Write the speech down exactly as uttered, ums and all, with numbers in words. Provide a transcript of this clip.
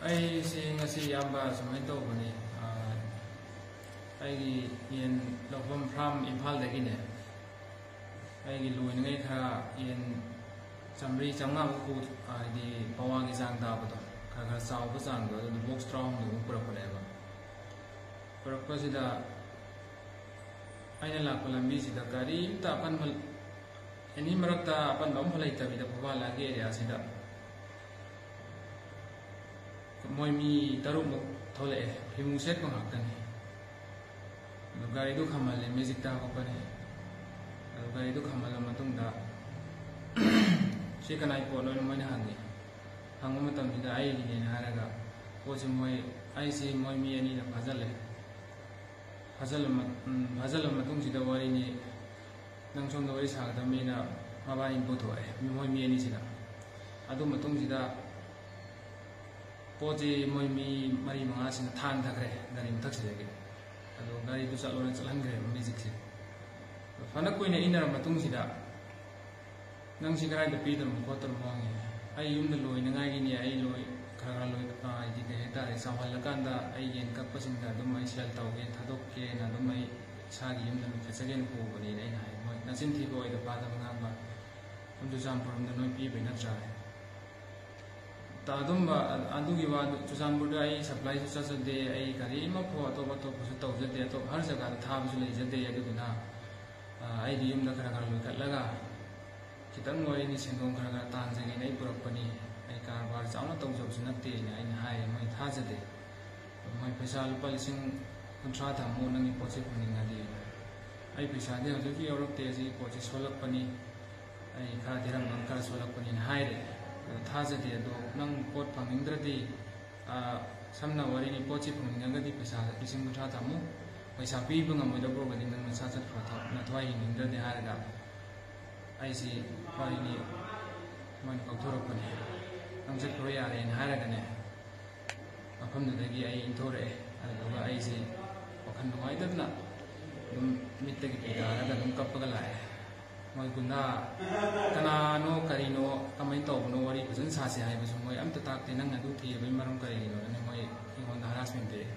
ꯑꯩꯁꯦ ꯉꯁꯤ, ꯏꯌꯥꯝꯕ, ꯁꯨꯃꯥꯏꯅ ꯇꯧꯕꯅꯤ꯫ ꯑꯥ, ꯑꯩꯒꯤ ꯌꯦꯟ ꯂꯧꯐꯝ ꯐꯥꯔꯝ ꯏꯝꯐꯥꯜꯗꯒꯤꯅꯦ, ꯑꯩꯒꯤ ꯂꯣꯏꯅꯉꯩ ꯈꯔ ꯌꯦꯟ ꯆꯥꯝꯃꯔꯤ ꯆꯥꯝꯃꯉꯥꯃꯨꯛ ꯄꯨ-, ꯍꯥꯏꯗꯤ ꯄꯋꯥꯒꯤ ꯆꯥꯡ ꯇꯥꯕꯗꯣ, ꯈꯔ ꯈꯔ ꯆꯥꯎꯕ ꯆꯥꯡꯗꯣ, ꯑꯗꯨꯗꯣ ꯕꯣꯛꯁ ꯇꯔꯥꯍꯨꯝꯗꯣꯏꯃꯨꯛ ꯄꯨꯔꯛꯄꯅꯦꯕ꯫ ꯄꯨꯔꯛꯄꯁꯤꯗ ꯑꯩꯅ ꯂꯥꯛꯄ ꯂꯝꯕꯤꯁꯤꯗ ꯒꯥꯔꯤ ꯑꯝꯇ ꯑꯄꯟꯕ, ꯑꯦꯅꯤ ꯃꯔꯛꯇ ꯑꯄꯟꯕ ꯑꯃꯐꯥꯎ ꯂꯩꯇꯕꯤꯗ, ꯐꯨꯕꯥꯜ ꯂꯥꯟꯒꯤ ꯑꯦꯔꯤꯌꯥꯁꯤꯗ ꯃꯣꯏ ꯃꯤ ꯇꯔꯨꯛꯃꯨꯛ ꯊꯣꯛꯂꯛꯑꯦ, ꯐꯤꯃꯨ ꯁꯦꯠꯄ ꯉꯥꯛꯇꯅꯤ꯫ ꯑꯗꯨ ꯒꯥꯔꯤꯗꯨ ꯈꯥꯝꯍꯜꯂꯦ, ꯃꯦꯖꯤꯛꯇ ꯍꯥꯄꯛꯄꯅꯤ꯫ ꯑꯗꯨ ꯒꯥꯔꯤꯗꯨ ꯈꯥꯝꯍꯜꯂ ꯃꯇꯨꯡꯗ "ꯁꯤ ꯀꯅꯥꯏ ꯄꯣꯠꯅꯣꯅ?" ꯃꯣꯏꯅ ꯍꯪꯉꯤ꯫ ꯍꯪꯕ ꯃꯇꯝꯁꯤꯗ "ꯑꯩꯒꯤꯅꯦꯅ" ꯍꯥꯏꯔꯒ ꯄꯣꯠꯁꯤ ꯃꯣꯏ, ꯑꯩꯁꯤ ꯃꯣꯏ ꯃꯤ ꯑꯅꯤꯅ ꯐꯥꯖꯤꯜꯂꯦ꯫ ꯐꯥꯖꯤꯜꯂ ꯃ-, ꯎꯝ, ꯐꯥꯖꯤꯜꯂ ꯃꯇꯨꯡꯁꯤꯗ ꯋꯥꯔꯤꯅꯤ, ꯅꯪ ꯁꯣꯝꯗ ꯋꯥꯔꯤ ꯁꯥꯒꯗꯕꯅꯤꯅ ꯃꯕꯥꯅꯤ ꯄꯨꯊꯣꯛꯑꯦ, ꯃꯤ-, ꯃꯣꯏ ꯃꯤ ꯑꯅꯤꯁꯤꯅ꯫ ꯑꯗꯨ ꯃꯇꯨꯡꯁꯤꯗ ꯄꯣꯠꯁꯤ ꯃꯣꯏ ꯃꯤ ꯃꯔꯤ ꯃꯉꯥꯁꯤꯅ ꯊꯥꯡꯊꯈ꯭ꯔꯦ ꯒꯥꯔꯤ ꯃꯊꯛꯁꯤꯗꯒꯤ꯫ ꯑꯗꯣ ꯒꯥꯔꯤꯗꯨ ꯆꯠꯂꯣꯅ ꯆꯠꯍꯟꯈ꯭ꯔꯦꯕ ꯃꯦꯖꯤꯛꯁꯦ꯫ ꯐꯅ ꯀꯨꯏꯅ ꯏꯟꯅꯔ ꯃꯇꯨꯡꯁꯤꯗ, "ꯅꯪ ꯁꯤ ꯀꯗꯥꯏꯗ ꯄꯤꯗꯣꯏꯅꯣ ꯈꯣꯠꯇꯣꯏꯅꯣ?" ꯍꯪꯉꯦ꯫ "ꯑꯩ ꯌꯨꯝꯗ ꯂꯣꯏꯅꯉꯥꯏꯒꯤꯅꯦ, ꯑꯩ ꯂꯣꯏ ꯈꯔ ꯈꯔ ꯂꯣꯏ-, ꯑ, ꯍꯥꯏꯗꯤ ꯀꯩ ꯍꯥꯏꯇꯥꯔꯦ, ꯆꯥꯎꯍꯜꯂꯀꯥꯟꯗ ꯑꯩ ꯌꯦꯟ ꯀꯛꯄꯁꯤꯡꯗ ꯑꯗꯨꯝ ꯑꯩ ꯁꯦꯜ ꯇꯧꯒꯦ, ꯊꯥꯗꯣꯛꯀꯦꯅ ꯑꯗꯨꯝ ꯑꯩ ꯏꯁꯥꯒꯤ ꯌꯨꯝꯗ ꯂꯣꯏꯈꯠꯆꯒꯦꯅ ꯄꯨꯕꯅꯦꯅ" ꯑꯩꯅ ꯍꯥꯏ꯫ "ꯃꯣꯏ ꯅꯆꯤꯟ ꯊꯤꯕ ꯑꯣꯏꯗ ꯄꯥꯗꯕ ꯉꯥꯡꯕ, ꯁꯣꯝ ꯆꯨꯔꯆꯥꯟꯄꯨꯔ ꯂꯣꯝꯗ ꯅꯣꯏ ꯄꯤꯕꯩ ꯅꯠꯇ꯭ꯔꯥ?" ꯇ-, ꯑꯗꯨꯝꯕ, ꯑ-, ꯑꯗꯨꯒꯤ ꯋꯥꯗꯨ, ꯆꯨꯔꯆꯥꯟꯄꯨꯔꯗ ꯑꯩ ꯁꯄ꯭ꯂꯥꯏꯁꯨ ꯆꯠꯆꯗꯦ, ꯑꯩ ꯒꯥꯔꯤ ꯑꯃꯐꯥꯎ ꯑꯇꯣꯞ ꯑꯇꯣꯞꯄꯁꯨ ꯇꯧꯖꯗꯦ, ꯑꯇꯣꯞ ꯍꯔ ꯖꯒꯥꯗ ꯊꯥꯕꯁꯨ ꯂꯩꯖꯗꯦ꯫ ꯑꯗꯨꯗꯨꯅ, ꯑ, ꯑꯩꯗꯤ ꯌꯨꯝꯗ ꯈꯔ ꯈꯔ ꯂꯣꯏꯈꯠꯂꯒ ꯈꯤꯇꯪ ꯑꯣꯏꯔꯤꯅꯤ ꯁꯦꯟꯗꯣꯡ ꯈꯔ ꯈꯔ ꯇꯥꯟꯖꯒꯦꯅ ꯑꯩ ꯄꯨꯔꯛꯄꯅꯤ, ꯑꯩ ꯀꯔꯕꯥꯔ ꯆꯥꯎꯅ ꯇꯧꯖꯕꯁꯨ ꯅꯠꯇꯦꯅ ꯑꯩꯅ ꯍꯥꯏꯔꯦ꯫ ꯃꯣꯏ ꯊꯥꯖꯗꯦ꯫ "ꯃꯣꯏ ꯄꯩꯁꯥ ꯂꯨꯄꯥ ꯂꯤꯁꯤꯡ ꯀꯨꯟꯊ꯭ꯔꯥ ꯊꯝꯃꯨ, ꯅꯪꯒꯤ ꯄꯣꯠꯁꯤ ꯐꯪꯅꯤꯡꯉꯗꯤ"꯫ "ꯑꯩ ꯄꯩꯁꯥꯗꯤ ꯍꯧꯖꯤꯛ ꯍꯧꯖꯤꯛ ꯌꯧꯔꯛꯇꯦ, ꯑꯁꯤꯒꯤ ꯄꯣꯠꯁꯤ ꯁꯣꯜꯂꯛꯄꯅꯤ, ꯑꯩ ꯈꯔ ꯊꯤꯔꯝꯕ ꯈꯔ ꯁꯣꯜꯂꯛꯄꯅꯤꯅ" ꯍꯥꯏꯔꯦ꯫ ꯑꯗꯣ ꯊꯥꯖꯗꯦ꯫ "ꯑꯗꯣ ꯅꯪ ꯄꯣꯠ ꯐꯪꯅꯤꯡꯗ꯭ꯔꯗꯤ, ꯑ, ꯁꯝꯅ ꯋꯥꯔꯤꯅꯤ, ꯄꯣꯠꯁꯤ ꯐꯪꯅꯤꯡꯉꯒꯗꯤ ꯄꯩꯁꯥ ꯂꯤꯁꯤꯡ ꯀꯨꯟꯊ꯭ꯔꯥ ꯊꯝꯃꯨ, ꯄꯩꯁꯥ ꯄꯤꯕ ꯉꯝꯃꯣꯏꯗꯧꯕ ꯑꯣꯏꯔꯒꯗꯤ ꯅꯪ ꯅꯁꯥ ꯆꯠꯈ꯭ꯔꯣ, ꯊ-, ꯅꯊ꯭ꯋꯥꯏ ꯍꯤꯡꯅꯤꯡꯗ꯭ꯔꯗꯤ" ꯍꯥꯏꯔꯒ ꯑꯩꯁꯤ ꯋꯥꯔꯤꯅꯤ, ꯃꯣꯏꯅ ꯀꯧꯊꯣꯔꯛꯄꯅꯦ꯫ "ꯅꯪ ꯆꯠꯈ꯭ꯔꯣ ꯌꯥꯔꯦꯅ" ꯍꯥꯏꯔꯒꯅꯦ, ꯃꯐꯝꯗꯨꯗꯒꯤ ꯑꯩ ꯏꯟꯊꯣꯔꯛꯑꯦ꯫ ꯑꯗꯨꯗꯨꯒ ꯑꯩꯁꯦ ꯋꯥꯈꯜ ꯅꯨꯡꯉꯥꯏꯇꯗꯅ ꯑꯗꯨꯝ ꯃꯤꯠꯇꯒꯤ ꯄꯤ ꯇꯥꯔꯒ ꯑꯗꯨꯝ ꯀꯞꯄꯒ ꯂꯥꯛꯑꯦ꯫ ꯃꯣꯏ ꯒꯨꯟꯗꯥ ꯀꯅꯥꯅꯣ ꯀꯔꯤꯅꯣ ꯀꯃꯥꯏꯅ ꯇꯧꯕꯅꯣ ꯋꯥꯔꯤ ꯐꯖꯅ ꯁꯥꯁꯦ ꯍꯥꯏꯕꯁꯨ ꯃꯣꯏ ꯑꯝꯇ ꯇꯥꯛꯇꯦ꯫ ꯅꯪ ꯑꯗꯨ ꯊꯤꯔꯕꯒꯤ ꯃꯔꯝ ꯀꯔꯤꯒꯤꯅꯣꯅ ꯃꯣꯏ ꯑꯩꯉꯣꯟꯗ ꯍꯔꯥꯁꯃꯦꯟ ꯄꯤꯔꯛꯑꯦ꯫